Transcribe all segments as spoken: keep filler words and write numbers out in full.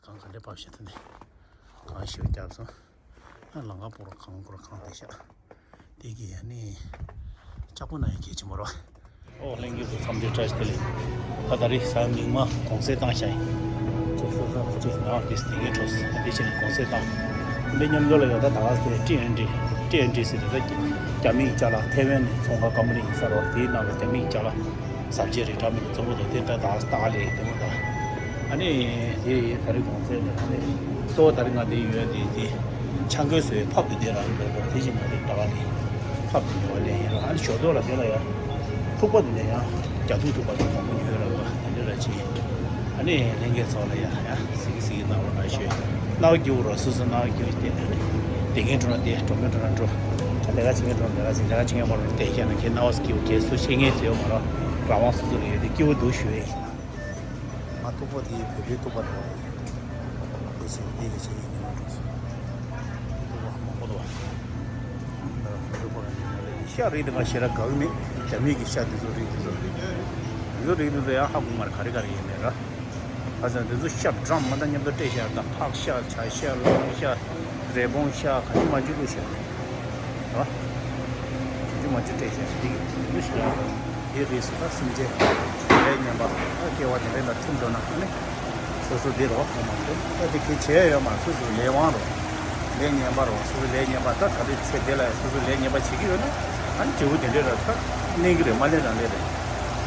གང་ག་འདྲ་བབས་ཤག་ད་ནི། གང་ཞིག་བརྒྱབ་སོང་། ཨ་ལམ་ཁ་སྤོ་རོགས་གང་སྐོར་གང་བསྡད་ཤག་དེ་གི་ཡ་ནི། ལྕགས་པོ་ན་ཡ་གལ་ཆེན་པོ་རེད་བ། ཨོ་ལྷན་རྒྱས་ཚོ་འཚམས་འདྲི་བཀྲ་ཤིས་བདེ་ལེགས། ད་ད་རེས་གཟའ་མིག་དམར་གུང་སེང་བཏང་ཤག་ཡིན། ཅེས་སོ་སོ་ཅེས་ནང་དེ་དེ་གའི་འཕྲོ་སོང་དེ་བྱས་ནས་གུང་སེང་བཏང་། འདི་མཉམ་དུ་ལ་ཡོད་ད་ད་ག་སེ་ཊི་ཨེན་ཊི་ཊི་ཨེན་ཊི་ཟེར་ཏེ་ད་རྒྱ་མི་ཡི་ཅ་ལག་ཐེ་ཝན་ནས་ཚོང་ཁང་ཀམ་པ་ནི་ཡིན་ས་རེད་བ། དེའི་ནང་ལ་རྒྱ་མི་ཡི་ཅ་ལག་གཟབ་རྒྱས་རེ་འདྲ་མི་འདུག་བཙོང་གི་འདུག་དེ་ལྟ་ད་ལྟ་ལས་དེ་མོ་ད། ཨ་ནི་དེ་ད་རེས་གོང་ཚད་ནས་ཨ་ནི་གཙོ་བོ་ད་རེས་ང་དེ་ཡོད་དེ་དེ་ཆང་གོས་བཟོས་ཕབ་དེ་དེ་རང་ཡོད་པ་དེ་བཞིན་ང་དེ་ད་ག་ལས་ཕབ་དེ་ཉོ་བ་ལས་ཡིན་རོགས། ཨ་ནི་ཞོ་ཏོག་ལ་དེ་ལ་ཡང་ཐུག་པ་དེ་ལས་ཡང་རྒྱ་ཐུག་ཐུག་པ་དེ་མང་པོ་ཉོས་རོགས་པ་དེ་འདྲ་ར་ཅིག་ཨ་ནི་ལྷན་རྒྱས་ཚོ་ལ་ཡང་ཡང་གཟིགས་གཟིགས་གནང་རོགས་གནང་ཞུ། རྣ་བ་སྐྱིད་པོ་རོགས། སོ་སོ་རྣ་བ་སྐྱིད་པོ་བྱས་ཏེ་ཨ་ནི་དེ་གིན་འགྲོ་ན་དེ་འགྲོ་མི་འགྲོ་ན་འགྲོ། ལས་ཀ་བྱེད་མཁན་འགྲོ་ན་ལས་ཀ་བྱེད། ལས་ཀ་བྱེད་མཁན་མ་འགྲོ་ན་བསྡད་ཤག་ན་ཁྱེད་རྣ་བ་སྐྱིད་པོ་ཁྱེད་སུ་ཤེས་མཁན་ཟེར་ཡོད་མ་རེད། རང་དབང་སོ་སོ་ལ་ཡོད་དེ་སྐྱིད་པོ་འདུག་ཞུ་ཡས་ཡིན། ང་ཐུག་པ་དེ་བོད་པའི་ཐུག་པ་རེད། དེ་བཞིན་དེ་གི་ཆེད་ཡིན་ནས་འགྲོ་སོང་། ཐུག་པ་མང་པོ་འདུག་བ། ཐུག་པ་རེད། ཤ་རིགས་དེ་ང་ཞེ་དྲག་དགའ་གི་མེད། རྒྱ་མི་གི་ཤ་དེ་ཚོ་རིགས་དེ་ཚོ་རིགས་དེ་ཚོ་རིགས་དེ་ཚོ་ཡང་ཧ་གོ་མ་རེད། ག་རེ་ག་རེ་ཡིན་མེད་ར། ཁ་སང་དེ་ཚོ་ཤ་འགྲམ་མ་ད་མཉམ་དུ་སྤྲད་ཤག་ད་ཕག་ཤ། བྱ་ཤ། གླང་ཤ། རི་བོང་ཤ། ག་ཅི་མ་ཅི་བླུགས་ཤག་ར། ག་ཅི་མ་ཅི་སྤྲད་ཤག་དེ་གི་དེ་ཚོ་ཤ་དེ་རེད་ཟེར། ད་སེམས་ཅན་ལས་ངན་པ་ད་སྐྱེ་བ་དེ་འདྲ་ལ་ཐིམ་འགྲོ་ན་ཨ་ནི་སོ་སོ་དེ་རོགས་ཁོ་མ་དེ་ད་དེ་གི་བྱས་ཡོད་མ། སོ་སོ་ལས་དབང་རོགས། ལས་ངན་པ་རོགས། སོ་སོ་ལས་ངན་པ་ད་ག་རེ་ཚེ་འདི་ལ་སོ་སོ་ལས་ངན་པ་བྱེད་ཀྱི་ཡོད་ན་ཨ་ནི་འབྲས་བུ་དེ་འདྲ་ར་ད་གནས་ཀྱི་རེད། མ་ལས་རང་ལས་རེད།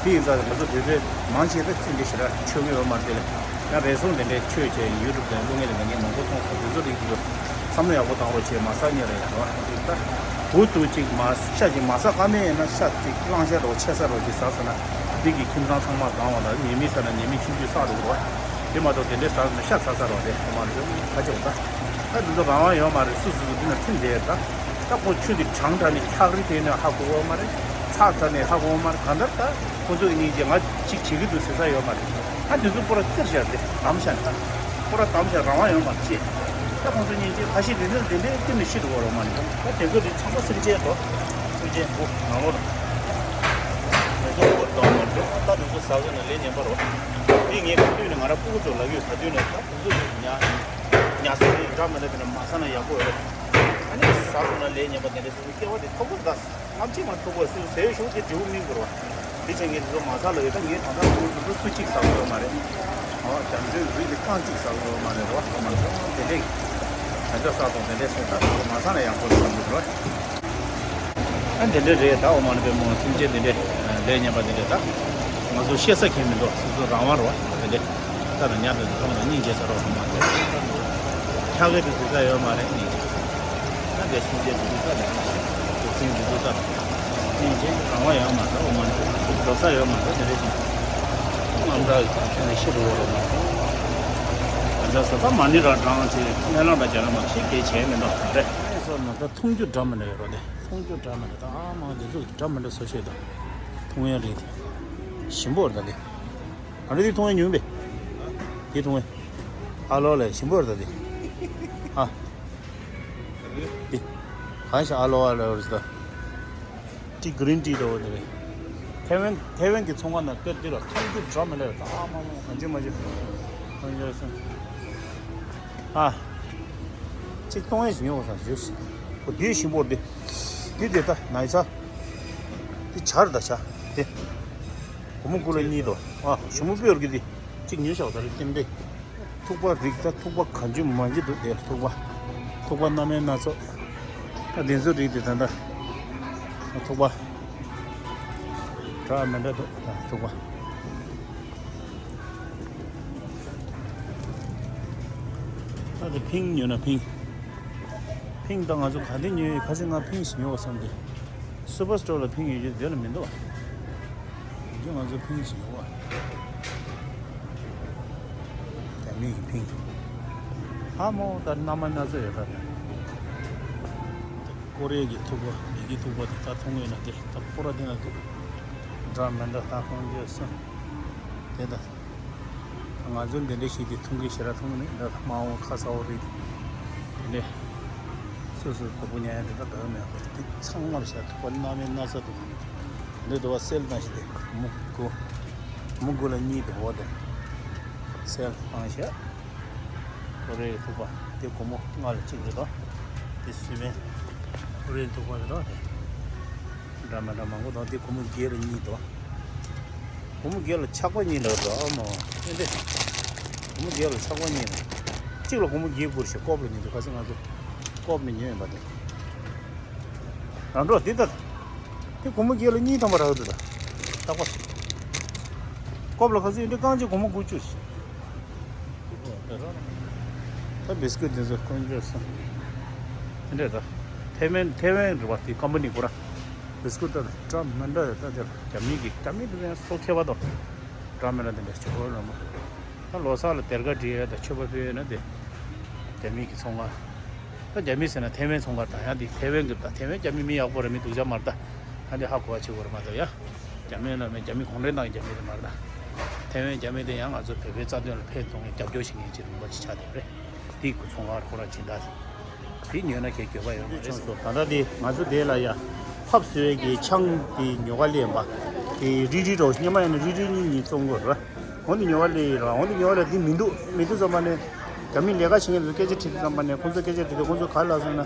དེ་ཡིན་ཙང་ང་ཚོ་བོད་པའི་མང་ཆེ་ད་ཅི་འདྲ་ཞེ་དྲག་ཆོས་ཀྱི་ཡོད་མ་རེད་དེ་ལས། ཡང་རེ་ཟུང་དེ་འདྲའི་ཆོས་བྱས་ཡུ་ཊུབ་དང་བླུག་མཁན་དེ་འདྲ་ངས་མང་པོ་མཐོང་སོང་། དེ་ཚོ་རིགས་དེ་ཚོ་བསམ་བློ་ཡག་པོ་བཏང་རོགས་བྱས། མ་ཟ་ཉེ་རེད་ཡ་རོ། དེ་ད་བུ་དུ་ཅིག་མ་ཤ་ཅིག་མ་ཟ་ཀ་མེད་ཡིན་ན་ཤ་ཅིག་གླང་ཤ་རོ་ཆེ་ས་རོ་ཅིག་ཟ་ཟ་ན་འདི་གི་ཁྱིམ་ཚང་ཚང་མ་གང་བ་དང་ཉེས་མེད་ཟ་ན་ཉེས་མེད་ཆུང་ཆུང་ཟ་རོགས་རོ། དེ་མ་གཏོགས་དེ་འདྲའི་ཟ་ཟ་ན་ཤ་ཚ་ཚ་རོགས་རེད། དེ་མ་རེད་ཁ་ཅིག་ད་ད་དེ་ཚོ་རང་དབང་ཡོད་མ་རེད། སུ་སུ་སུ་འདི་ན་ཁྲིམས་བསྡད་ད། ད་ཁོ་ཆུ་དེ་གྲང་དྲགས་ནས་ཁྲག་རི་དེ་ནས་ཧ་གོ་བ་མ་རེད། ཚ་དྲགས་ནས་ཧ་གོ་བ་མ་རེད། གང་ལྟར་ད་ཁོ་ཚོ་གི་སྙིང་རྗེ་ང་གཅིག་བྱེད་ཀྱི་འདུག་ཟེར་ས་ཡོད་མ་རེད། ད་དེ་ཚོ་པོ་ར་བཙིར་བཞག་སྟེ་བསྡམས་བཞག་ད། པོ་ར་བསྡམས་བཞག་རང་དབང་ཡོད་མ་རེད་ཅེས། ད་ཁོ་ཚོ་སྙིང་རྗེ་ཁ་ཤས་དེ་ཚོ་དེ་འདྲའི་ཁྱིམ་ནས་ཤི་འདུག་བ་རོ་མ་རེད། ད་དེ་ཚོ་དེ་ཚང་མ་སེམས་ཅན་དོ། སེམས་ཅན་བུ་ནང་ལོགས་ལ། དེ་ཚོ་པོ་ར་བསྡམས་མ་རེད། ད་དེ་ཚོ་ཟ་ཟ་ན་ལས་ངན་པ་རོ། དེ་ངས་ག་དུས་ནས་ང་ར་ཕྲུ་གུ་ཚོ་ལབ་ཡོད། ག་དུས་ནས་ད་དེ་ཚོ་ཉ་ཉ་ཟ་དེ་འདྲ་མི་འདྲ་དེ་འདྲ་མ་ཟ་ན་ཡག་པོ་ཡོད་རེད། ཨ་ནི་ཟ་སོང་ན་ལས་ངན་པ་དེ་འདྲ་སོ་སོའི་སྐྱེ་བ་དེ་ཐོབ་དགོས་ད། ནམ་ཕྱེད་མ་ཐུག་པར་སུ་ཟེར་ཞུགས་ཀྱི་འབྲས་བུ་སྨིན་དགོས་རེད་བ། དེ་བྱས་ངས་དེ་ཚོ་མ་ཟ་ལབ་ཡོད། ད་ངས་ད་ལྟ་ཁོང་ཚོ་སུ་གཅིག་ཟ་གི་ཡོད་མ་རེད། ཨོ་རྒྱ་མཚོའི་རི་དེ་རྐང་གཅིག་ཟ་གི་ཡོད་མ་རེད་རོ། ཁོ་མ་ཚོ་དེ་འདྲས་དེ་འདྲ་ཟ་དང་དེ་འདྲས་སོང་ད་ཁོ་མ་ཟ་ན་ཡག་པོ་རེད་བསམ་གྱི་རེད། ཨ་དེ་འདྲས་རེད་ད། འོ་མ་ནི་པའི་མོ་སེམས་ཅན་དེ་འདྲས་ལས་ངན་པ་དེ་འདྲས་ད། ང་ཚོ་བཤད་ས་མཁན་མི་འདུག་སོ་སོ་རང་དབང་རོ་དེ་འདྲས། ད་ད་ཉར་དུ་མཐོང་དང་སྙིང་རྗེ་ས་རོགས་མ་རེད། ཁྱག་གི་དུ་དུ་ས་ཡོད་མ་རེད་སྙིང་རྗེ། ད་འདི་སེམས་ཅན་དུ་དུ་ས་རེད། འདུག་སེམས་དུ་དུ་ས་རེད། སྙིང་རྗེ་རང་དབང་ཡོད་མ་རེད། འོ་མ་འདུག་འདུག་ས་ཡོད་མ་རེད། དེ་འདྲ་ཞིག་རྣམ་གྲངས་ཀྱི་ཁྱོན་ནས་ཤི་རུ་བ་རོགས་མ་རེད། ད་འདྲ་ས་ད་མ་ཎི་ར་བགྲང་བྱས་སྨོན་ལམ་ར་རྒྱ་ར་མ་ཞིག་གལ་ཆེ་མི་འདུག་རེད། ཨེ་སོ་ན་ད་མཐོང་རྒྱུ་འདྲ་མི་འདྲ་ཡོད་རོགས་དེ། མཐོང་རྒྱུ་འདྲ་མི་འདྲ་ད། ཨ་མ་འདི་ཚོ་འདྲ་མི་འདྲ་བཟོ་ཤེས་ད། མཐོང་ཡ་རེད་དེ། ཞིམ་པོ་རེད་ད་དེ། ཨ་རེ་དེ་མཐོང་ཡ་ཉུང་པས། དེ་མཐོང་ཡ། ཨ་ལོ་ལས་ཞིམ་པོ་རེད་ད་དེ། ཨ། དེ། གང་ཞིག་ཨ་ལོ་ཨ་ལོ་རེད་ད། ཏི་གི་རིན་ཏི་འདྲ་བོ་དེ་རེད། ཐེ་ཝན་ཐེ་ཝན་གྱི་ཚོང་ཁང་ནང་དཔེར་དེ་ལ་མཐོང་རྒྱུ་འདྲ་མི་འདྲ་རེད་ད། ཨ་མ་མ་གང་ཅི་མ་ཅི། གང་ཅི་སོང་། ཨ། གཅིག་གཏོང་ཡས་ཉོ་བ་སང་ཞུས། ཨོ་དེ་ཞིམ་པོ་རེད། དེ་དེ་ད་ནའི་ཚ། དེ་ཆར་ད་ཆ། དེ། སྒོར་མོ་དགུ་ལ་གཉིས་དོ། ཨ་ཞིམ་པོ་དཔེ་ཡོད་ཀྱི་དེ། གཅིག་ཉོས་བཞག་ད་རེད་ཀྱེ་འདྲེ། ཐུག་པ་རིགས་ད་ཐུག་པ་གང་ཅི་མང་ཅི་འདུག་དེ་ཐུག་པ། ཐུག་པ་སྣ་མིན་སྣ་ཚོགས། ད་དེ་ཚོ་རིགས་དེ་ད་ད། ཐུག་པ། འདྲ་མི་འདྲ་འདུག་ད་ཐུག་པ། ད་དེ་ཕིང་ཉོས་ན་ཕིང་། ཕིང་ད་ང་ཚོ་ག་དེ་ཉོས་ཡོད། ཁ་སང་ང་ཕིང་ཞིག་ཉོས་པ་བསམ་སྟེ། སུ་པར་སི་ཊོར་ལ་ཕིང་ཡོད་རྒྱུ་དེ་ལ་མི་འདུག་བ། ཡིན་རྒྱུ་ང་ཚོ་ཕིང་ཞིག་ཉོས་པ། རྒྱ་མི་ཡི་ཕིང་། ཧ་མོ་ད་སྣ་མ་སྣ་ཚོགས་ཡོད་ད། ཀོ་རེ་གི་ཐུག་པ་མི་གི་ཐུག་པ་དེ་ད་མཐོང་ཡོད་ན་དེ་ད་ཕོ་ར་དེ་ན་འདུག་འདྲ་མི་འདྲ་ད་ཁོང་ཚོས་སོང་། དེ་ད། ང་ཚོ་འདི་འདྲ་ཞིག་དེ་མཐོང་གི་ཞེ་དྲག་མཐོང་གི་མེད། འདྲ་དམར་པོ་ཁ་སྲ་བོ་རེད། དེ་ནས་སོ་སོའི་བུ་མོ་ཉལ་ཡ་དེ་འདྲ་ག་ཡོད་མེད་པ་དེ་ཚང་མར་བཞག་ཐུག་པ་སྣ་མིན་སྣ་ཚོགས་འདུག་འདི་འདུག་བ་སེལ་བཏང་ཞིག་དེ་མུ་གུ་མུ་གུ་ལ་གཉིས་དེ་འོ་དེ་སེལ་བཏང་ཞག་ཨོ་རེད། ཐུག་པ་དེ་སྒོར་མོ་ལྔ་ལ་གཅིག་རེད་དོ། དེ་སུས་མེད། ཨོ་རེད། ཐུག་པ་རེད་དོ། དེ་འདྲ་མི་འདྲ་མང་པོ་དང་། དེ་སྒོར་མོ་བརྒྱད་ལ་གཉིས་དོ། སྒོར་མོ་བརྒྱད་ལ་ཆག་པ་གཉིས་ལ་རོ་མོ་ཨེ་འདྲ། སྒོར་མོ་བརྒྱད་ལ་ཆག་པ་གཉིས་ལ། གཅིག་ལ་སྒོར་མོ་བརྒྱད་བསྐུར་ཞེས་ཀོབ་ལ་ཉོས་འདུག་ཁ་སང་ང་ཚོ་ཀོབ་ནས་ཉོས་ཡིན་པ་དེ། རང་འགྲོ་འདི་ལྟར། དེ་སྒོར་མོ་བརྒྱད་ལ་གཉིས་ཐམ་པ་རག་འདུག་ད་རྟག་པ། ཀོབ་ལ་ཁ་སང་ཡིན་འདྲ་རྐང་གཅིག་སྒོར་མོ་དགུ་བཅུ་ཞིག་ད་བིས་ཀུད་འདི་ཚོ་དཀོན་མཆོག་གསུམ། དེ་འདྲས་ད། ཐེ་ཝན་ཐེ་ཝན་རེད་པ། དེ་ཀམ་པ་ནི་ཁོ་རང་། བིས་ཀུད་ད་འདྲ་མི་འདྲ་ཡོད། ད་དེ་རྒྱ་མི་གི་རྒྱ་མི་དེ་ཚོ་ཡང་སོ་ཁེ་བ་དང་། འདྲ་མི་འདྲ་དེ་འདྲས་བྱེད་ཁོ་རང་མ། ད་ལོ་གསར་ལ་སྡེར་ཁ་སྒྲིལ་ཡ་ད་མཆོད་པ་ཕུལ་ཡ་ན་དེ། རྒྱ་མི་གི་ཚོང་ཁང་། ད་རྒྱ་མི་ཟེར་ན་ཐེ་ཝན་ཚོང་ཁང་དང་། ཡང་དེ་ཐེ་ཝན་གི་ད་ཐེ་ཝན་རྒྱ་མི་མི་ཡག་པོ་ར་མི་སྡུག་ཅག་མ་རེད་ད། ཨ་འདི་ཧ་གོ་བ་བྱེད་དགོས་རེད་མ་གཏོགས་ཡ། རྒྱ་མི་ལ་མེད། རྒྱ་མི་གུང་ཁྲན་ཏང་གི་རྒྱ་མི་དེ་མ་རེད་ད། ཐེ་ཝན་རྒྱ་མི་དེ་ཡང་ང་ཚོ་བོད་པའི་རྩ་དོན་ལ་ཕན་གཏོང་གི་རྒྱབ་སྐྱོར་བྱེད་མཁན་ཅིག་རིམ་པ་ཅིག་ཆགས་བསྡད་པ་རེད། དེའི་ཁོ་ཚོང་ཁང་ཁོ་རང་སྦྱིན་བདག་དེ་ཉོས་ན་གལ་འགྱོད་པ་ཡོད་མ་རེད། ད་ལྟ་དེ་ང་ཚོ་དེ་ལ་ཡ་ཕབ་བཟོ་ཡས་ཀྱི་ཆང་དེ་ཉོ་ག་སླེབས་པ། དེ་རིལ་རིལ་རོ་སྙེ་མ་ཡང་ན་རིལ་རིལ་གཉིས་གཉིས་བཙོང་དགོས་རེད། འོ་འདི་ཉོ་ག་སླེབས་ཡིན་ར། འོ་འདི་ཉོ་ག་སླེབས། དེ་མི་འདུག་མི་འདུག་བསམ་པ་ནས། རྒྱ་མི་ལས་ཀ་བྱེད་མཁན་ཚོ་སྐད་ཆ་དྲིས་དུས་ཙམ་པ་ནས་ཁོང་ཚོ་སྐད་ཆ་དྲིས་དུས་ཁོང་ཚོ་ག་རེ་ལབ་སོང་ན།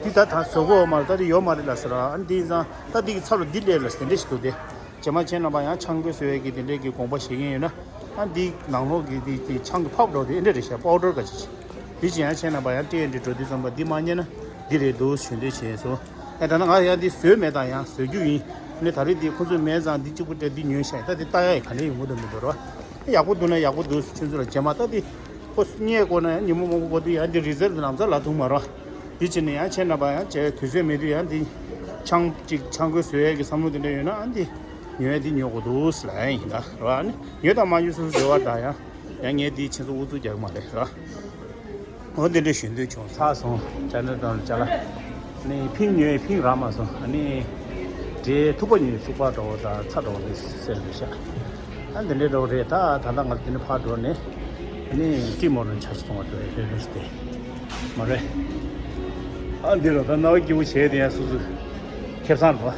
འདི་ད་ད་བཟོ་གི་ཡོད་མ་རེད། ད་འདི་ཡོད་མ་རེད་ལབ་ཟེར་ར། ཨ་འདི་ཡིན་ཙང་ད་འདི་གི་ཚབ་ལ་འདི་སླེབས་ལ་དེ་འདྲ་ཞིག་འདུག་སྟེ། རྗེས་མ་ཁྱེད་རྣམ་པ་ཡང་ཆང་བསྐོལ་བཟོ་ཡས་ཀྱི་དེ་འདྲས་ཀྱི་དགོངས་པ་བཞེས་མཁན་ཡོད་ན། ཨ་འདི་ནང་ལོགས་ཀྱི་འདི་འདི་ཆང་གི་ཕབ་འགྲོ་དེ་ཨེ་འདྲ་རེད་ཤག་པའུ་ཌར་ག་ཅིག་ཅིག་འདི་ཅི་ཡང་ཁྱེད་རྣམ་པ་ཡང་སྤྲད་འདྲི་འགྲོ་དུས་ཙམ་པ་འདི་མ་རྙེད་ན་འདི་རེད་འདུག་ཞུ་འདོད་བྱས་སོང་། ཨ་ད་ནང་ང་ཡང་འདི་བཟོས་མེད་དང་ཡང་བཟོ་རྒྱུ་ཡིན། ནས་ད་རེས་འདི་ཁོང་ཚོས་མེད་ཙང་འདི་གཅིག་པུ་སྤྲད། འདི་ཉོས་ཤག་ད་འདི་ལྟ་ཡ་ཡི་ག་ལེ་ཡོང་གི་འདུག་མི་འདུག་རོ། ཡག་པོ་འདུག་ན་ཡག་པོ་འདུག་ཁྱོད་ཚོ་ལ་རྗེས་མ་ད་འདི་ཁོ་རྙེད་དགོས་ན་ཡང་ཉིན་མོ་མང་པོ་འགོར་དུས་ཡང་འདི་རི་ཛལ་ནམ་ཚ་ལ་ཐུག་མ་རོ། འདི་བྱས་ནས་ཡང་ཁྱེད་རྣམ་པ་ཡང་བྱས་དུས་ཚོད་མེད་དུས་ཡང་འདི་ཆང་གཅིག་ཆང་བསྐོལ་བཟོ་ཡས་ཀྱི་བསམ་བློ་དེ་འདྲ་ཡོད་ན་ཨ་འདི་ཉོ་ཡས་འདི་ཉོ་དགོས་འདུག་ཟེར་ལབ་ཡ་ཡིན་ད་རོ། ཨ་ནི་ཉོས་དང་མ་ཉོས་སོ་སོ་འབྲེལ་བ་དང་ཡང་ཡང་ངས་འདི་ཁྱེད་ཚོ་ཨུ་ཚུགས་རྒྱག་གི་མ་རེད་རོ། འོ་འདི་འདྲ་ཞུ་འདོད་བྱུང་། ཚར་སོང་། ཅ་ལག་དང་ཅ་ལག་ནི་ཕིང་ཉོས་ཕིང་རག་མ་སོང་། ཨ་ནི་འབྲས་ཐུག་པ་ཉོས་ཐུག་པ་འདྲ་བོ་དང་ཚྭ་འདྲ་བོ་ནི་སེལ་མི་ཤག་ཨ་འདི་འདྲ་འདྲ་བོ་རེད། ད་ད་ལྟ་ང་ཚོ་འདི་ནས་ཕར་འགྲོ་ནས་ཨ་ནི་ཏི་མོ་རོ་ཆ་ཞིག་གཏོང་བ་འགྲོ་ཡས་རེད། ལོས་ཏེ་མ་རེད། ཨ་འདི་ལ་ད་རྣ་བ་སྐྱིད་པོ་བྱས་དེ་ཡང་སོ་སོ་ཁེ་བཟང་རེད་པ།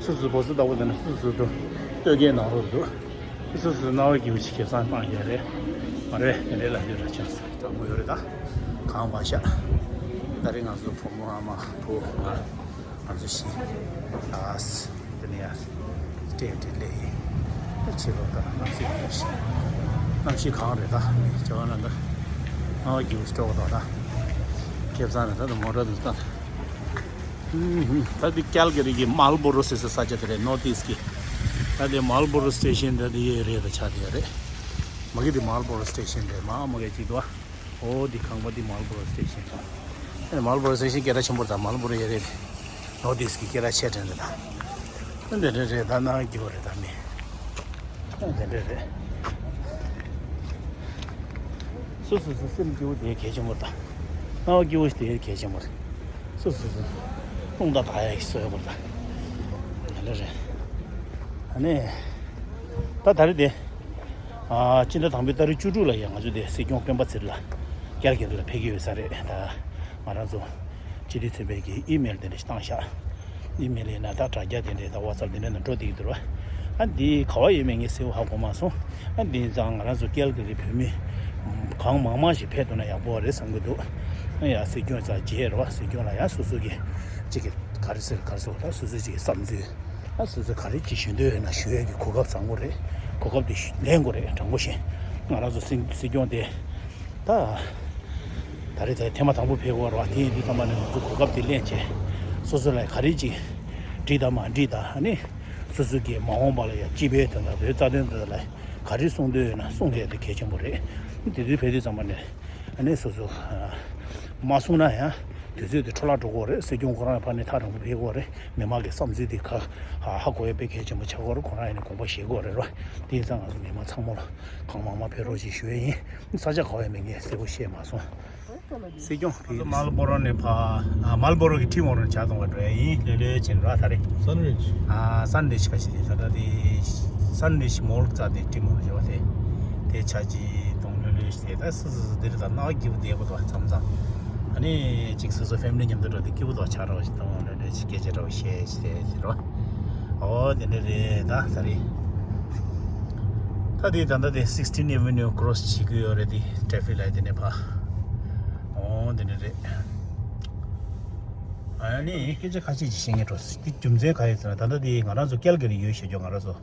སོ་སོ་བོ་སོ་ལྟ་བུ་དེ་ནི་སོ་སོ་དུ་ལྟོས་སྐད་གནང་རོགས་འདུག་སོ་སོ་རྣ་བ་སྐྱིད་པོ་ཞིག་ཁེ་བཟང་བཏང་ཡོད་རེད། མ་རེད། དེ་འདྲའི་ལབ་རྒྱུ་ར་ཆགས་སོང་། སྤྲང་པོ་ཡོད་རེད་ད། གང་མ་ཤག་ད་རེས་ང་ཚོ་བུ་མོ་ཨ་མ་བུ་ང་ང་ཚོ་བཞི། ཨ་ཙི། དེ་ནས་ཡ་སྤྲད་དེ་སླེབས་ཡིན། ད་ཕྱི་ལོགས་ད་གནམ་གཤིས་གནམ་གཤིས་གནམ་གཤིས་གང་རེད་ད། ནི་ཇོ་ན་ད་རྣ་བ་སྐྱིད་པོ་ཞིག་སྤྲོ་བ་དང་ད། ཁེ་བཟང་རེད་ད། ད་མོ་ཊ་དུ་ད། ད་འདི་ཀལ་ག་རི་གི་མལ་བོ་རོ་ཟེར་སའི་ས་ཆ་དེ་རེད། ནོར་ཐི་ཨིསྟ་གི། ད་འདི་མལ་བོ་རོ་སི་ཊེ་ཤན་ད་འདི་ཡོད་རེད། ད་ཆ་དེ་རེད། མ་གི་འདི་མལ་བོ་རོ་སི་ཊེ་ཤན་རེད། མ་མ་གི་ཅིག་འདུག་ཨ། འོ་འདི་ཁང་པ་འདི་མལ་བོ་རོ་སི་ཊེ་ཤན་རེད། ཨ་ནི་མལ་བོ་རོ་སི་ཊེ་ཤན་སྐད་གྲགས་ཆེན་པོ་རེད། ད་མལ་བོ་རོ་ཡོད་རེད། ནོར་ཐི་ཨིསྟ་གི་སྐད་གྲགས་ཆེ་དྲན་རེད་ད། ཨ་འདི་འདྲ་རེད་ད། ནང་སྐྱིད་པོ་རེད་ད་མི། ཨ་དེ་འདྲ་རེད། སོ་སོ་སོ་སེམས་སྐྱིད་པོ་དེ་གལ་ཆེན་པོ་དང་། སྣང་བ་སྐྱིད་པོ་དེ་གལ་ཆེན་པོ་རེད། སོ་སོ་སོ་རླུང་རྟ་བག་ཡག་གི་བཟོ་ཡག་པོ་དང་། དེ་འདྲ་རེད། ཨ་ནི། ད་ད་རེས་དེ། ཨ་སྤྱི་ཟླ་དང་པོའི་ཏ་རིག་བཅུ་དྲུག་ལ་ཡང་ང་ཚོ་དེ་སྲིད་སྐྱོང་སྤེན་པ་ཚེ་རིང་ལགས་ཀལ་ག་རི་ལ་ཕེབས་ཀྱི་ཡོད་ས་རེད་ད། ང་རང་ཚོ་སྤྱི་འཐུས་ཚོགས་པའི་གི་ཨི་མེལ་དེ་འདྲ་ཞིག་བཏང་ཤག་ཨི་མེལ་ཡིན་ན་ད་དྲ་རྒྱ་དེ་འདྲའི་ད་ཝ་ཙབ་དེ་འདྲའི་ནང་འགྲོ་བསྡད་ཀྱི་འདུག་ར། ཨ་འདི་ག་བ་ཡོད་མེད་ངས་གསལ་པོ་ཧ་གོ་མ་སོང་། ཨ་འདི་ཡིན་ཙང་ང་རང་ཚོ་ཀལ་ག་རི་བོད་མི་གང་མང་མང་ཞིག་ཕེབས་ཐུབ་ན་ཡག་པོ་རེད་བསམ་གྱི་འདུག་ཨ་ཡ་སྲིད་སྐྱོང་ཚ་རྗེས་རེད་བ། སྲིད་སྐྱོང་ལ་ཡ་སོ་སོ་གི་གཅིག་གི་ག་རེ་ཟེར་ག་རེ་ཟེར་བ་ད་སོ་སོ་གཅིག་གི་བསམ་ཚུལ། ཨ་སོ་སོ་ག་རེ་གཅིག་ཞུ་འདོད་ཡོད་ན་ཞུ་ཡས་ཀྱི་གོ་སྐབས་བཟང་པོ་རེད། གོ་སྐབས་དེ་ལེན་དགོས་རེད། དྲང་པོ་བཤད། ང་རང་ཚོ་སྲིད་སྲིད་སྐྱོང་དེ། ད། ད་རེས་ད་ཐེངས་མ་དང་པོ་ཕེབས་ཀྱི་ཡོད་རེད་བ། དེ་ཡིན་དུས་ཙམ་པ་ནས་ང་ཚོ་གོ་སྐབས་དེ་ལེན་བྱས། སོ་སོ་ལ་ག་རེ་ཅིག་འགྲིག་དང་མ་འགྲིག་དང་། ཨ་ནི། སོ་སོ་གི་མ་འོངས་པ་ལ་ཡང་སྤྱི་པའི་དོན་དང་བོད་རྩ་དོན་དོན་དག་ལ་ག་རེ་གསུང་འདོད་ཡོད་ན་གསུང་ཡས་དེ་གལ་ཆེན་པོ་རེད། དེ་དུས་ཕེབས་དུས་ཙམ་པ་ནས་ཨ་ནི་སོ་སོ་མ་གསུང་ན་ཡང་དུས་ཚོད་དེ་འཕྲོ་བརླག་འགྲོ་གི་ཡོད་རེད། སྲིད་སྐྱོང་ཁོ་རང་ཕར་ནས་ཐག་རིང་པོ་ཕེབས་ཀྱི་ཡོད་རེད། མི་མང་གི་བསམ་ཚུལ་དེ་ཁ་ཧ་གོ་ཡས་དཔེ་གལ་ཆེན་པོ་ཆགས་ཀྱི་ཡོད་རེད། ཁོ་རང་ཡིན་ནའི་དགོངས་པ་བཞེས་ཀྱི་ཡོད་རེད་རོ། དེ་ཡིན་ཙང་ང་ཚོ་མི་མང་ཚང་མ་ལ། གང་མང་མང་ཕེབས་རོགས་ཞེས་ཞུ་ཡས་ཡིན། ས་ཆ་ག་བ་ཡིན་མིན་ངས་གསལ་པོ་ཤེས་མ་སོང་། སྲིད་སྐྱོང་ཕེབས། མལ་བོ་རོ་ནས་ཕ། ཨ་མལ་བོ་རོ་གི་ཊི་མོ་རོ་ནས་ཇ་འཐུང་བར་འགྲོ་ཡས་ཡིན། ལྷོད་ལྷོད་བྱས་ནས་ར། ད་རེས་སན་ཌེ་ཆི། ཨ་སན་ཌེ་ཆི་ག་ཞིག་རེད། ད་ལྟ་དེ་སན་ཌེ་ཆི་མོ་ལ་རྩ་དེ་ཊི་མོ་རོ་བྱས་པ་དེ། དེ་ཇ་ཅིག་འཐུང་། ལྷོད་ལྷོད་བྱས་ད་སི་སི་སི་འདིར་ད་རྣ་བ་སྐྱིད་པོ་བསྡད་པ་དང་མཚམས་མཚམས། ཨ་ནི་ཅིག་སོ་སོ་ཕེ་མི་ལི་མཉམ་དུ་འགྲོ་དུས་སྐྱིད་པོ་དང་ཇ་འདྲ་བ་ཞིག་འཐུང་། ལྷོད་ལྷོད་ཅིག་སྐད་ཆ་འདྲ་བ་བཤད་ཅིག་རེད་ཟེར་བ། ཨོ་དེ་འདྲ་རེད། ད་ད་རེད། ད་དེ་ད་ལྟ་དེ་སིགས་ཊིན་ཨེ་ཝེ་ནིའུ་ཀོ་རོ་སི་བྱེད་ཀྱི་ཡོད་རེད། དེ་ཊེ་ཕིག་ལའིཊ་དེ་ནས་ཕར། འོ་དེ་འདྲ་རེད། ཨ་ནི་སྐད་ཆ་ཁ་ཤས་ཅིག་བཤད་ངེས་འགྲོ། འདི་རྒྱུ་མཚན་ག་ཡིན་ཟེར་ན། ད་ལྟ་འདི་ང་རང་ཚོ་ཀལ་ག་རི་ཡོད་བཤད་རྒྱུ། ང་རང་ཚོ་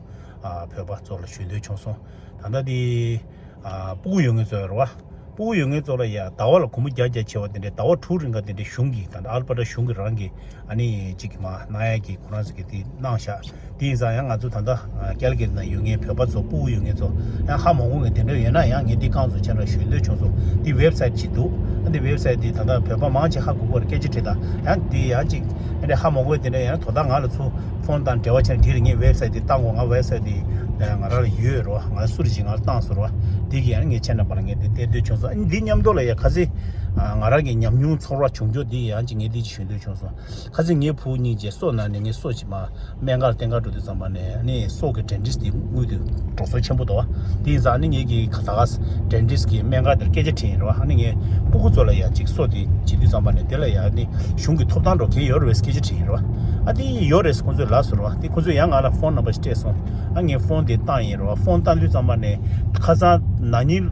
ཨ་བོད་པ་ཚོ་ལ་ཞུ་འདོད་བྱུང་སོང་། ད་ལྟ་འདི་ཨ་སྤུ་གུ་ཡོད་མཁན་ཚོ་རེད་བ། སྤུ་གུ་ཡོད་མཁན་ཚོ་ལ་ཡ་ཟླ་བ་ལ་སྒོར་མོ་བརྒྱ་བརྒྱ་བྱས་པ་དེ་འདྲའི་ཟླ་བ་དྲུག་རིང་ག་དེ་འདྲའི་གཞུང་གིས། ད་ལྟ་ཨལ་པ་ཊ་གཞུང་གིས་རང་གིས་ཨ་ནི་ཅིག་མ་གནང་ཡ་གི་ཁོ་རང་ཚོ་གིས་དེ་གནང་ཤག་དེ་ཡིན་ཙང་ཡང་ང་ཚོ་ད་ལྟ་ཀལ་ག་རི་ནང་ཡོད་མཁན་བོད་པ་ཚོ་སྤུ་གུ་ཡོད་མཁན་ཚོ་ཡང་ཧ་མ་གོ་མཁན་དེ་འདྲ་ཡོད་ན་ཡང་ངས་འདི་རྐང་བཙུགས་བྱས་ན་ཞུ་འདོད་བྱུང་སོང་། འདི་ཝེབ་སའིཊ་ཅིག་འདུག་འདི་ཝེབ་སའིཊ་འདི་ད་ལྟ་བོད་པ་མང་ཆེ་ཧ་གོ་གི་རེད། སྐད་ཆ་དྲིས་དང་ཡང་འདི་ཡང་ཅིག་འདི་འདྲ་ཧ་མ་གོ་དེ་འདྲ་ཡང་དོ་བདག་ང་ལ་ཚུར་ཕོན་དང་འབྲེལ་བ་བྱས་ན་འགྲིག་རེད། ངས་ཝེབ་སའིཊ་འདི་བཏང་གོ། ང་ཝེབ་སའིཊ་འདི་ང་རང་ལ་ཡོད་རེད་བ། ང་སུ་རེད་ཅིག་ང་ལ་བཏང་སོང་རེད་བ། འདི་གི་ཡང་ངས་ཁྱེད་རྣམ་པ་ལ་ངས་འདི་སྟེར་འདོད་བྱུང་སོང་། ཨ་ནི་འདི་མཉམ་དུ་ལ་ཡ་ཁ་སང་ང་རང་གི་ཉམས་མྱོང་ཚོར་བ་བྱུང་རྒྱུ་འདི་ཡང་ཅིག་ངས་འདི་ཅིག་ཞུ་འདོད་བྱུང་སོང་། ཁ་སང་ངའི་བུ་གཉིས་ཀྱིས་སོ་ན་ནས་ངའི་སོ་ཅིག་མ་སྨན་ཁང་ལ་བསྟེན་ག་འགྲོ་དུས་ཙམ་པ་ནས་ཨ་ནི་སོ་གི་ཌེན་ཊིསཊ་དེ་དངུལ་དེ་འགྲོ་སོང་ཆེན་པོ་འདུག་བ། དེ་ཡིན་ཙང་ཨ་ནི་ངེད་ཀྱི་ད་ག་ཌེན་ཊིསཊ་གི་སྨན་ཁང་དེར་སྐད་ཆ་དྲིས་ཡིན་རེད་བ། ཨ་ནི་ངའི་སྤུ་གུ་ཚོ་ལ་ཡ་ཅིག་སོ་དེ་བྱེད་དུས་ཙམ་པ་ནས་དེ་ལ་ཡ་ཨ་ནི་གཞུང་གི་ཐོབ་ཐང་འདྲ་གང་ཡོད་རེད་བས་སྐད་ཆ་དྲིས་ཡིན་རེད་བ། ཨ་དེ་ཡོད་རེད། ཁོང་ཚོས་ལབ་སོང་རེད་བ། དེ་ཁོང་ཚོས་ཡང་ང་ལ་ཕོན་ནམ་བར་ཞིག་སྤྲད་སོང་། ཨ་ངས་ཕོན་དེ་བཏང་ཡིན་རེད་བ། ཕོན་བཏང་དུས་ཙམ་པ་ནས་ཁ་སང་ན་ནིང་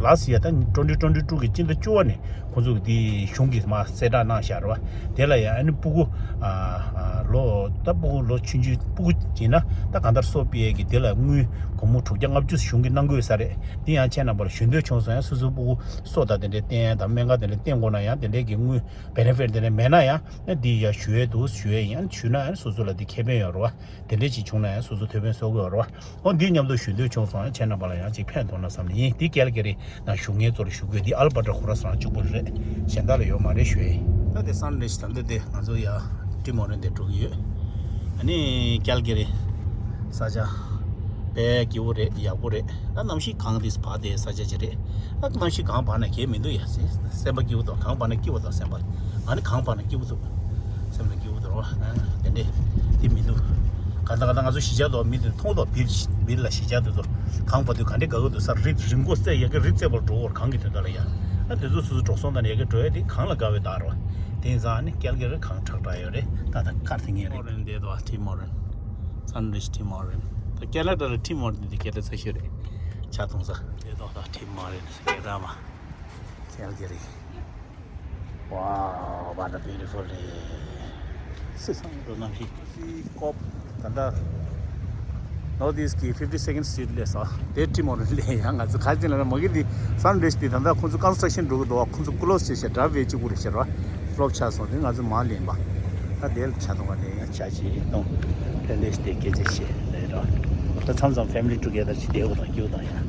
ལ་སི་ཡ་ད་ཊུ་ཝེན་ཊི་ཊུ་ཝེན་ཊི་ཊུ་གི་སྤྱི་ཟླ་བཅུ་པ་ནས། ཁོང་ཚོ་གི་དེ་གཞུང་གིས་མར་གསལ་བསྒྲགས་གནང་བཞག་རེད་བ། དེ་ལ་ཡང་ཨ་ནི་སྤུ་གུ་ཨ་ཨ་ལོ་ད་སྤུ་གུ་ལོ་ཆུང་ཆུང་སྤུ་གུ་ཡིན་ན་ད་གང་ལྟར་སོ་སྤེལ་གི་དེ་ལ་དངུལ་སྒོར་མོ་དྲུག་བརྒྱ་ལྔ་བཅུ་གཞུང་གིས་གནང་གི་ཡོད་ས་རེད། དེ་ཡང་ཁྱེད་རྣམ་པ་ལ་ཞུ་འདོད་བྱུང་སོང་། ཡང་སོ་སོའི་སྤུ་གུ་སོ་དང་དེ་འདྲའི་བསྟེན་ཡ་དང་སྨན་ཁང་དེ་འདྲ་བསྟེན་དགོས་ན་ཡང་དེ་འདྲའི་གི་དངུལ་བེ་ནེ་ཕིཊ་དེ་འདྲ་མེད་ན་ཡང་ཨ་འདི་ཡ་ཞུ་ཡས་འདུག་ཞུ་ཡས་ཡིན། ཨ་ཞུས་ན་ཡང་སོ་སོ་ལ་འདི་ཁེ་ཕན་ཡོད་རེད་བ། དེ་འདྲས་ཅིག་བྱུང་ན་ཡང་སོ་སོ་ཐེ་ཚོམ་གསོ་གི་ཡོད་རེད་བ། འོ་འདི་མཉམ་དུ་ཞུ་འདོད་བྱུང་སོང་། ཡང་ཁྱེད་རྣམ་པ་ལ་ཡང་ཅིག་ཕན་ཐོགས་ན་བསམ་ནས་ཡིན། འདི་ཀལ་ག་རི་ནང་བཞུགས་མཁན་ཚོར་ཞུ་དགོས། འདི་ཨལ་བྷར་ཊ་ཁོ་རང་ཚོ་རང་གཅིག་པོ་རེད། གཞན་དག་ལ་ཡོད་མ་རེད་ཞུ་ཡིན། ད་དེ་སན་རེ་ཞིག་ད་ལྟ་དེ་ང་ཚོ་ཡ་ཊི་མོ་རན་དེ་འགྲོ་གི་ཡོད། ཨ་ནི་ཀལ་ག་རི་ས་ཆ་དཔེ་སྐྱིད་པོ་རེད། ཡག་པོ་རེད། ད་གནམ་གཤིས་གངས་དེ་བབས་དེ་ས་ཆ་ཅིག་རེད། ད་གནམ་གཤིས་གངས་བབས་ན་གལ་མི་འདུག་ཡ། སེམས་པ་སྐྱིད་པོ་འདུག་གངས་བབས་ན་སྐྱིད་པོ་འདུག་སེམས་པ། ང་ནི་གངས་བབས་ན་སྐྱིད་པོ་འདུག་སེམས་ལ་སྐྱིད་པོ་འདུག་རོ། དེ་འདྲས་དེ་མི་འདུག་གང་ལྟར་གང་ལྟར་ང་ཚོ་གཞིས་ཆགས་དུ་མི་དེ་མཐོང་དོ། བིར་བིར་ལ་གཞིས་ཆགས་དེ་ཚོ་གངས་བབས་དུས་ག་འདྲས་དགའ་གི་འདུག་ས། རི་རི་མགོ་རྩེ་ཡ་གི་རི་རྩེ་བར་འགྲོ་བར་གངས་ཀྱི་དོན་དག་ལ་ཡ། ཨ་དེ་ཚོ་སོ་སོ་འགྲོ་སོང་དང་ཡ་གི་འགྲོ་ཡ་དེ་གངས་ལ་དགའ་བའི་རྟགས་རོ། དེ་ཡིན་ཙང་ནི་ཀལ་ག་རི་གངས་ཁྲག་ཁྲག་ཡོད་རེད། ད་ད་ཁར་དེ་ངེས་རེད། ཊི་མོ་རན་དེ་དོ་ཊི་མོ་རན། སན་རེ་ཞིག་ཊི་མོ་རན། ད་ཀེ་ན་ཌ་ལ་ཊི་མོ་རན་དེ་སྐད་ཆ་ཚ་ཤོས་རེད། ཆ་ཐུང་ས་དེ་དོ་ད་ཊི་མོ་རན་སྐད་ར་མ། ཀལ་ག་རི། Wow, what a beautiful day. སི་སང་དུ་ནམ་ཞིག་སི་ཀོབ་ད་ལྟ་North East གི་fifty second street ལས་ས་དེ་ཊི་མོ་རན་ལས་ཡང་ང་ཚོ་ཁ་ཅིག་ལ་ན་མ་གི་དེ་སན་རེ་ཞིག་དེ་ད་ལྟ་ཁོང་ཚོ་ཀོན་སི་ཊྲག་ཤན་འགྲོ་གི་འདུག་ཁོང་ཚོ་ཀློ་སི་བྱས་ཤག་ཌ་རའིབ་ཝེ་གཅིག་པུ་རེད་ཤག་ར་ཕློབ་ཆགས་སོང་། དེ་ང་ཚོ་མ་ལེན་པ་ད་དེ་ལ་ཆ་ཐུང་བ་ལས་ཡང་ཆ་ཅིག་གཏོང་། ལས་ལས་དེ་སྐད་ཆ་བཤད་ལས་ར་ད་མཚམས་མཚམས་family together ཅིག་བསྡད་དགོས་དང་སྐྱིད་པོ་དང་ཡང་།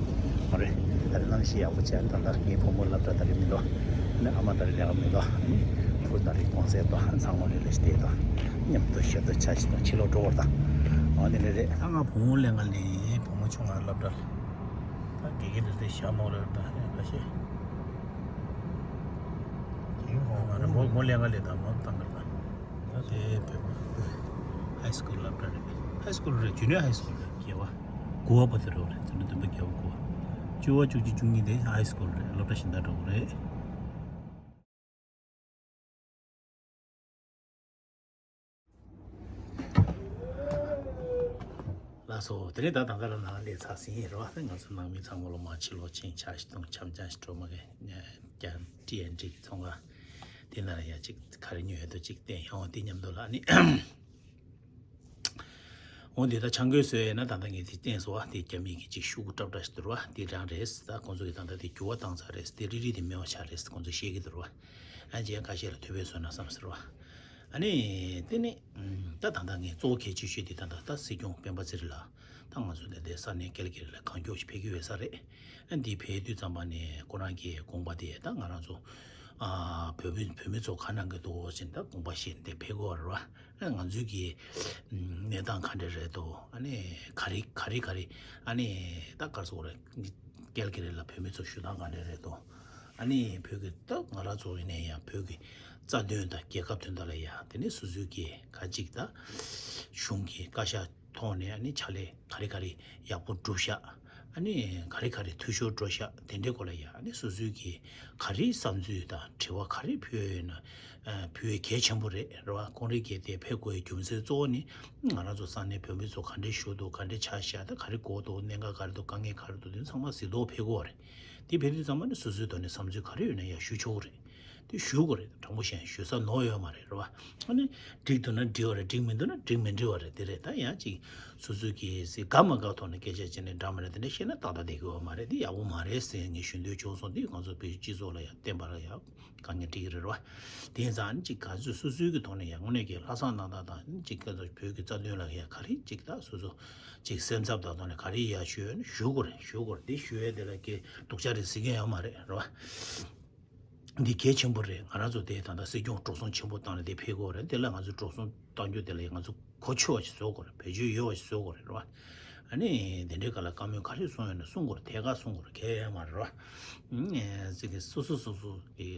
མ་རེད། ད་རེས་གནམ་གཤིས་ཡག་པོ་བྱས། ད་ལྟ་ངའི་བུ་མོ་སློབ་གྲྭ་ད་རེས་མི་འགྲོ། ནི་ཨ་མ་ད་རེས་ལས་ཀ་མི་འགྲོ། ནི་བུ་ད་རེས་གུང་སེང་འགྲོ། ཚང་མ་རེ་རེ་བྱས་བསྡད་དང་མཉམ་དུ་ཞབས་ཏོག་ཆ་ཞིག་དང་ཕྱི་ལོགས་འགྲོ་བར་དང་། འོ་དེ་འདྲ་རེད། ད་ང་བུ་མོ་ལས་ཀ་ལས་བུ་མོ་ཆུང་ང་སློབ་གྲྭ་ད་དགེ་རྒན་དེ་ཚོས་ཞྭ་མོ་རེད་ད་ཡང་ཁ་ཤས། དེ་ཡང་ཧོ་ང་རེ་མོ་མོ་ལས་ཀ་ལས་དང་མོ་བཏང་གི་རེད་ད། ད་དེ་བོད་པ་ཧའི་སི་ཀུལ་སློབ་གྲྭ་རེད། ཧའི་སི་ཀུལ་རེད། ཇུ་ནི་ཡར་ཧའི་སི་ཀུལ་རེད། དགེ་བ། དགུ་པ་པོ་དེ་རེད། རེད། བཙུན་མ་བདུན་པ་བརྒྱད་པ་དགུ་པ། བཅུ་པ་བཅུ་གཅིག་བཅུ་གཉིས་དེ་ཧའི་སི་ཀུལ་རེད། སློབ་གྲྭ་གཞན་དག་འགྲོ་གི་རེད། ལགས་སོ། དེ་ནས་ད་ད་ལྟ་ལ་ནང་སླེབས་ཚར་ཟིན་རེད་བ། ང་ཚོ་ནང་མི་ཚང་མ་ལོ་མ་ཕྱི་ལོགས་ཕྱིན་ཆ་ཞིག་དང་འཆམ་འཆམ་ཞིག་འགྲོ་མ་གི་ཀྱང་ཊི་ཨེན་ཊི་གི་ཚོང་ཁང་དེ་ན་ཡ་ཅིག་ག་རེ་ཉོ་ཡ་འདུག་ཅིག་བསྟན་ཡོང་དེ་མཉམ་དུ་ལ་ནི། འོ་འདི་ད་ཆང་གོས་བཟོས་ཡས་ན་ད་ལྟ་ངས་དེ་བསྟན་སོང་བ། དེ་རྒྱ་མི་གི་ཅིག་ཤོག་གུ་ཏྲབ་ཏྲ་ཞིག་འདུག་བ། དེ་རང་རེད། ད་ཁོང་ཚོ་གི་ད་ལྟ་དེ་འགྱུར་བ་བཏང་ཚར་རེད། དེ་རིལ་རིལ་དེ་མེད་པ་ཆགས་རེད། ཁོང་ཚོ་བཤད་ཀྱི་འདུག་བ། ཨ་རྗེས་ཁ་ཤས་ལ་ཐུགས་ཕན་གསོས་ན་བསམ་ཟེར་བ། ཨ་ནི་དེ་ནི་ད་ད་ལྟ་ངས་གཙོ་བོ་གལ་ཆེ་ཤོས་དེ་ད་ལྟ་ད་སྲིད་སྐྱོང་སྤེན་པ་ཚེ་རིང་ལགས་ད་ང་ཚོ་ད་ལྟའི་ས་གནས་ཀལ་ག་རི་ལ་གང་མགྱོགས་ཤིག་ཕེབས་ཀྱི་ཡོད་ས་རེད། ཨ་འདི་ཕེབས་དུས་ཙམ་པ་ནས་ཁོ་རང་གི་དགོངས་པ་དེ་ད་ང་རང་ཚོ་ཨ་བོད་མི་བོད་མི་ཚོ་ག་གནང་གི་འདུག་ཟེར་ད་དགོངས་པ་བཞེས་ནས་དེ་ཕེབས་དགོས་རེད་བ། ང་ཚོའི་གི་གནས་སྟངས་ག་འདྲ་རེད་དོ། ཨ་ནི་ག་རེ་ག་རེ་ག་རེ་ཨ་ནི་ད་ག་རེ་ཟེར་དགོས་རེད། ཀལ་ག་རི་ལ་བོད་མི་ཚོ་བཞུགས་སྟངས་ག་འདྲ་རེད་དོ། ཨ་ནི་བོད་ཀྱི་ད་ང་རང་ཚོ་ཡིན་ནའི་ཡང་བོད་ཀྱི་རྩ་དོན་དང་རྒྱལ་ཁབ་དོན་དག་ལ་ཡ་དེ་ནས་སོ་སོའི་གི་ག་ཅིག་ད་གཞུང་གི་བཀའ་ཤག་ཐོག་ནས་ཨ་ནི་ཕྱག་ལས་ག་རེ་ག་རེ་ཡག་པོ་བསྒྲུབས་ཤག་ཨ་ནི་ག་རེ་ག་རེ་འཐུས་ཤོར་འགྲོ་ཤག་དེ་འདྲའི་སྐོར་ལ་ཡ་ཨ་ནི་སོ་སོའི་གི་ག་རེ་བསམ་ཚུལ་དང་དྲི་བ་ག་རེ་ཕུལ་ཡོད་ན། ཨ་ཕུལ་བའི་གལ་ཆེན་པོ་རེད་རེད་བ། ཁོང་རང་གིས་དེ་ཕེབས་དགོས་པའི་རྒྱུ་མཚན་གཙོ་བོ་ནི་ང་རང་ཚོ་ས་གནས་བོད་མི་ཚོ་ག་འདྲའི་བཞུགས་འདུག་ག་འདྲའི་ཆགས་ཤག་ད་ག་རེ་དགོས་འདུག་གནད་འགག་ག་རེ་འདུག་དཀའ་ངལ་ག་རེ་འདུག་དེ་ཚང་མ་གཟིགས་རྟོག་ཕེབས་དགོས་པ་རེད། དེ་ཕེབས་དུས་ཚང་མ་ནི་སོ་སོའི་ཐོག་ནས་བསམ་ཚུལ་ག་རེ་ཡོད་ན་ཡ་ཞུ་ཆོག་གི་རེད། དེ་ཞུ་དགོས་རེད། དྲང་པོ་བཤད་ན་ཞུ་ས་ནོར་ཡོད་མ་རེད། རེད་བ། ཨ་ནི་འགྲིག་འདུག་ན་འགྲིག་པ་རེད། འགྲིག་མི་འདུག་ན་འགྲིག་མི་འགྲིག་པ་རེད། དེ་རེད། ད་ཡང་ཅིག་སོ་སོ་གི་སི་དགའ་མ་དགའ་ཐོག་ནས་སྐད་ཆ་བྱས་ནས་འདྲ་མ་རེད། དེ་འདྲ་བཤད་ན་ཏག་ཏག་བསྡད་ཀྱི་ཡོད་མ་རེད། དེ་ཡག་པོ་མ་རེད་ཟེར་ངས་ཞུ་འདོད་བྱུང་སོང་། དེ་ང་ཚོ་བོད་སྤྱི་ཚོགས་ལ་ཡང་བསྟན་པ་ལ་ཡང་དཀའ་ངལ་འཕྲད་ཀྱི་རེད། རེད་བ། དེ་ཡིན་ཙང་ཨ་ནི་ཅིག་ག་ཚོད་སོ་སོའི་གི་ཐོག་ནས་ཡང་དངོས་གནས་ཀྱི་ལྷག་བསམ་རྣམ་དག་དང་ཅིག་ག་ཚོད་བོད་ཀྱི་རྩ་དོན་ལ་ཡང་ག་རེ་ཅིག་ད་སོ་སོ་ཅིག་སེམས་འཚབ་དང་ཐོག་ནས་ག་རེ་ཡང་ཞུ་ཡོད་ན་ཞུ་དགོས་རེད། ཞུ་དགོས་རེད། དེ་ཞུ་ཡས་དེ་ལ་ཀྱི་སྡུག་ཅག་རེད་ཟེར་མཁན་ཡོད་མ་རེད། རེད་བ། འདི་གལ་ཆེན་པོ་རེད། ང་རང་ཚོ་དེ་ད་ལྟ་སྲིད་སྐྱོང་འགྲོ་སོང་ཆེན་པོ་བཏང་ནས་དེ་ཕེབས་དགོས་རེད། དེ་ལ་ང་ཚོ་འགྲོ་སོང་བཏང་རྒྱུ་དེ་ལ་ང་ཚོ་གོ་ཆོད་པ་ཞིག་བཟོ་དགོས་རེད། བེད་སྤྱོད་ཡོད་པ་ཞིག་བཟོ་དགོས་རེད། རེད་བ། ཨ་ནི་དེ་འདྲའི་སྐབས་ལ་བཀའ་མོལ་ག་རེ་གསུང་ཡོད་ན་གསུང་དགོས་རེད། ཐད་ཀར་གསུང་དགོས་རེད། གལ་ཡོད་མ་རེད། རེད་བ། ཨ་ནི་ཅིག་གི་སོ་སོ་སོ་སོ་གི་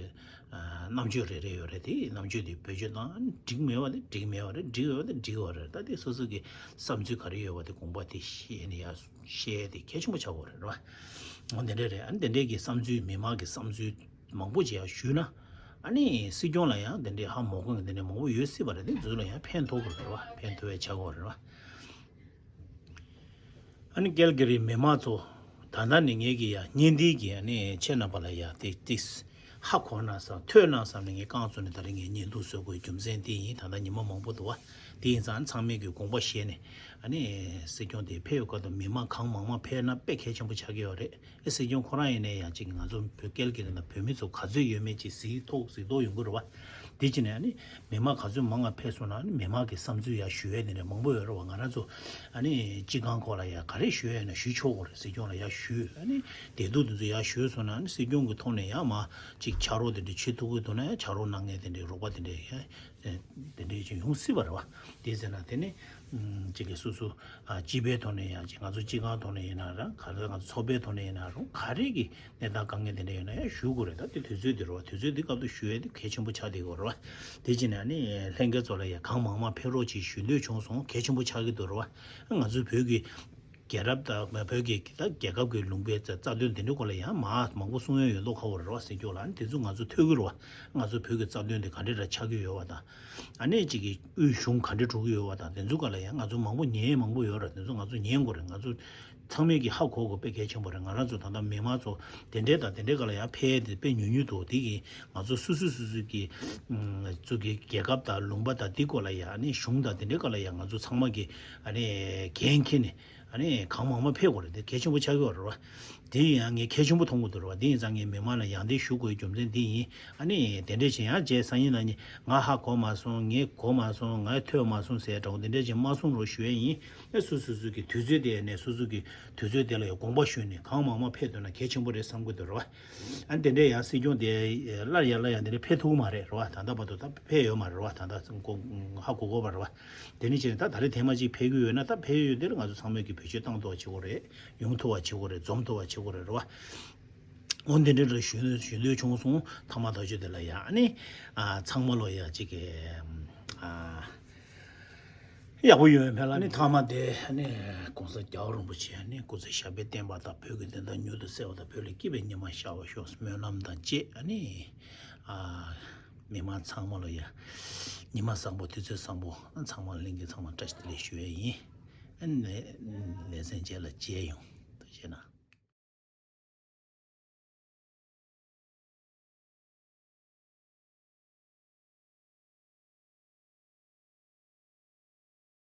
ཨ་རྣམ་དཔྱོད་རེ་རེ་ཡོད་རེད། དེ་རྣམ་དཔྱོད་དེ་བེད་སྤྱོད་བཏང་། ཨ་ནི་འགྲིག་མེད་པ་དེ་འགྲིག་མེད་པ་རེད། འགྲིག་ཡོད་པ་དེ་འགྲིག་ཡོད་རེད། ད་དེ་སོ་སོ་གི་བསམ་ཚུལ་ག་རེ་ཡོད་པ་དེ་དགོངས་པ་དེ་བཞེས་ནས་ཡར་བཤད་དེ་གལ་ཆེན་པོ་ཆགས་དགོས་རེད། རེད་བ། འོ་དེ་འདྲ་རེད། ཨ་ནི་དེ་འདྲའི་གི་བསམ་ཚུལ་མི་མང་གི་བསམ་ཚུལ་མང་པོ་ཅིག་ཡང་ཞུས་ན། ཨ་ནི་སྲིད་སྐྱོང་ལ་ཡང་དེ་འདྲའི་ཧ་མ་གོ་མཁན་དེ་འདྲའི་མང་པོ་ཡོད་སྲིད་པ་རེད། དེ་ཚོ་ལ་ཡང་ཕན་ཐོགས་དགོས་རེད་བ། ཕན་ཐོགས་པའི་ཆགས་དགོས་རེད་བ། ཨ་ནི་ཀལ་གི་རི་མི་མང་ཚོ་ད་ལྟ་ནི་ངེད་ཀྱི་ཡང་བརྙན་འདི་གི་ཨ་ནི་ཁྱེད་རྣམ་པ་ལ་ཡང་ཏིག་ཏིག་ཧ་གོ་ན་བསམ་ཐོས་ན་བསམ་ནས་ངས་རྐང་བཙུགས་ནས་ད་རིང་ངས་བརྙན་ཐུང་བཟོ་དགོས་རྒྱུ་མཚན་དེ་ཡིན། ད་ལྟ་ཉི་མ་མང་པོ་འདུག་བ། དེ་ཡིན་ཙང་ཚང་མས་ཀྱི་དགོངས་པ་བཞེས་ནས་ཨ་ནི་སྲིད་སྐྱོང་དེ་ཕེབས་ཡོད་སྐབས་དུ་མི་མང་གང་མང་མང་ཕེབས་ན་དཔེ་གལ་ཆེན་པོ་ཆགས་ཀྱི་ཡོད་རེད། ཨེ་སྲིད་སྐྱོང་ཁོ་རང་ཡིན་ནའི་ཡང་ཅིག་ང་ཚོ་བོད་སྐད་ཀྱི་རིང་ལ་བོད་མི་ཚོ་ག་ཚོད་ཡོད་མེད་ཅིག་གཟིགས་མཐོང་གཟིགས་མཐོང་ཡོང་གི་རེད་བ། དེ་ཅི་ནས་ཨ་ནི་མི་མང་ག་ཚོད་མང་ང་ཕེབས་སོང་ན་ཨ་ནི་མི་མང་གི་བསམ་ཚུལ་ཡང་ཞུ་ཡས་དེ་འདྲ་མང་པོ་ཡོད་རེད་བ། ང་རང་ཚོ་ཨ་ནི་སྤྱི་ཁང་ཁོག་ལ་ཡང་ག་རེ་ཞུ་ཡས་ཡིན་ན་ཞུ་ཆོག་གི་རེད། སྲིད་སྐྱོང་ལ་ཡང་ཞུ། ཨ་ནི་བདེ་སྡུག་དེ་ཚོ་ཡང་ཞུས་སོང་ན་ཨ་ནི་སྲིད་སྐྱོང་གི་ཐོག་ནས་ཡང་མ་ཅིག་ཕྱག་རོགས་དེ་འདྲ་བྱེད་ཐུབ་ཀྱི་འདུག་ན་ཡང་ཕྱག་རོགས་གནང་མཁན་དེ་འདྲའི་རོགས་པ་དེ་འདྲ་ཡང་དེ་འདྲའི་ཅིག་ཡོང་སྲིད་པ་རེད་བ། དེ་ཟེར་ན་དེ་ནི་ཅིག་གི་སོ་སོ་ཨ་སྤྱི་པའི་ཐོག་ནས་ཡང་ཅིག་ང་ཚོ་སྤྱི་ཁང་ཐོག་ནས་ཡིན་ན་རང་ག་རེ་ང་ཚོ་ཚོགས་པའི་ཐོག་ནས་ཡིན་ན་རུང་ག་རེ་གི་གནས་སྟངས་དཀའ་ངལ་དེ་འདྲ་ཡོད་ན་ཡང་ཞུ་དགོས་རེད། ད་དེ་དུས་ཚོད་དེ་རེད་བ། དུས་ཚོད་འདི་སྐབས་དུ་ཞུ་ཡས་དེ་གལ་ཆེན་པོ་ཆགས་བསྡད་ཡོད་རེད་བ། དེ་བྱས་ནས་ཨ་ནི་ལྷན་རྒྱས་ཚོ་ལ་ཡང་གང་མང་མང་ཕེབས་རོགས་གྱིས་ཞུ་འདོད་བྱུང་སོང་། གལ་ཆེན་པོ་ཆགས་ཀྱི་འདུག་རེད་བ། ང་ཚོའི་བོད་ཀྱི་རྒྱལ་རབས་དང་བོད་ཀྱི་ད་རྒྱལ་ཁབ་ཀྱི་ལུང་པའི་རྩ་རྩ་དོན་དེ་འདྲའི་སྐོར་ལ་ཡང་མ་མང་པོ་གསུང་ཡས་ཡོད་མདོག་ཁ་པོ་རེད་བ། སྲིད་སྐྱོང་ལ་ཨ་ནི་དེ་ཚོ་ང་ཚོ་ཐོས་ཀྱི་རེད་བ། ང་ཚོ་བོད་ཀྱི་རྩ་དོན་དེ་ག་འདྲ་འདྲ་ཆགས་ཀྱི་ཡོད་བ་དང་། ཨ་ནི་གཅིག་གི་དབུས་གཞུང་ག་འདྲ་འགྲོ་གི་ཡོད་བ་དང་། དེ་ཚོ་ག་ལ་ཡང་ང་ཚོ་མང་པོ་ཉན་མང་པོ་ཡོད་ར། དེ་ཚོ་ང་ཚོ་ཉན་དགོས་རེད། ང་ཚོ་ཚང་མས་ཀྱི་ཧ་གོ་དགོས་དཔེ་གལ་ཆེན་པོ་རེད། ང་རང་ཚོ་ད་ལྟ་མི་མང་ཚོ་དེ་འདྲའི་དང་དེ་འདྲའི་ག་ལ་ཡང་ཕེབས་དེ་དཔེ་ཉུང་ཉུང་འདུག་དེ་གི་ང་ཚོ་སུ་སུ་སུ་སུ་གི་ཚོ་གི་རྒྱལ་ཁབ་དང་ལུང་པ་དང་དེ་སྐོར་ལ་ཡང་ཨ་ནི་གཞུང་དང་དེ་འདྲའི་ག་ལ་ཡང་ང་ཚོ་ཚང་མ་གི་ཨ་ནི་འགན་འཁྱེར་ནས་ཨ་ནི་གང་མང་མང་ཕེབས་དགོས་རེད། དེ་གལ་ཆེན་པོ་ཆགས་ཀྱི་ཡོད་རེད་བ། དེ་ཡང་ངས་གལ་ཆེན་པོ་མཐོང་གི་འདུག་རེད་བ། དེ་ཡིན་ཙང་ངས་མི་མང་ལ་ཡང་དེ་ཞུ་དགོས་རྒྱུ་མཚན་དེ་ཡིན། ཨ་ནི་དེ་འདྲས་བྱས་ཡང་རྗེས་སང་ཉིན་གནངས་ཉིན་ང་ཧ་གོ་མ་སོང་། ངས་གོ་མ་སོང་། ངས་ཐོས་མ་སོང་ཟེར་འདྲ་བོ་དེ་འདྲས་བྱས་མ་གསུང་རོགས་ཞུ་ཡས་ཡིན། ཨེ་སོ་སོ་སོ་གི་དུས་ཚོད་དེ་ནས་སོ་སོ་གི་དུས་ཚོད་དེ་ལ་ཡང་དགོངས་པ་ཞུས་ནས་གང་མང་མང་ཕེབས་ཐུབ་ན་གལ་ཆེན་པོ་རེད་བསམ་གི་འདུག་རེད་བ། ཨ་ནི་དེ་འདྲས་ཡང་སྲིད་སྐྱོང་དེ་སླར་ཡང་སླར་ཡང་དེ་འདྲས་ཕེབས་ཐུབ་ཀྱི་མ་རེད་རེད་བ། ད་ལྟ་བར་དུ་ད་ཕེབས་ཡོད་མ་རེད་རེད་བ། ད་ལྟ་ཧ་གོ་གོ་བ་རེད་བ། དེ་ནི་བྱས་ནས་ད་ད་རེས་ཐེངས་མ་གཅིག་ཕེབས་ཀྱི་ཡོད་ན་ད་ཕེབས་ཡོད་དེ་ལ་ང་ཚོ་ཚང་མས་ཀྱི་བེད་སྤྱོད་བཏང་ཐུབ་པ་བྱེད་དགོས་རེད། ཡོང་ཐུབ་པ་བྱེད་དགོས་རེད། འཛོམས་ཐུབ་པ་བྱེད་དགོས་རེད་རེད་བ། འོ་འདི་འདྲ་རེ་ཞུ་ཞུ་འདོད་བྱུང་སོང་། ཐ་མ་ད་ཆོས་དེ་ལ་ཡ་ཨ་ནི་ཨ་ཚང་མ་ལོ་ཡ་གཅིག་གི་ཨ་ཡག་པོ་ཡོད་མེད་ལ་ཨ་ནི་ཐ་མ་དེ་ཨ་ནི་གོང་ས་རྒྱལ་བ་རིན་པོ་ཆེ་ཨ་ནི་སྐུ་ཚེ་ཞབས་པད་བརྟན་པ་དང་བོད་ཀྱི་བདེན་མཐའ་མྱུར་དུ་གསལ་བ་དང་བོད་ལ་སྐྱིད་པའི་ཉི་མ་ཤར་བར་ཤོག་སྨོན་ལམ་དང་བཅས་ཨ་ནི་ཨ་མི་མང་ཚང་མ་ལོ་ཡ་ཉི་མ་བཟང་པོ་དུས་ཚོད་བཟང་པོ་ཚང་མ་ལྷན་རྒྱས་ཚང་མ་བཀྲ་ཤིས་བདེ་ལེགས་ཞུ་ཡས་ཡིན། ཨ་ནི་ལེ་ཚན་རྗེས་ལ་མཇལ་ཡོང་། ཐུགས་རྗེ་གནང་།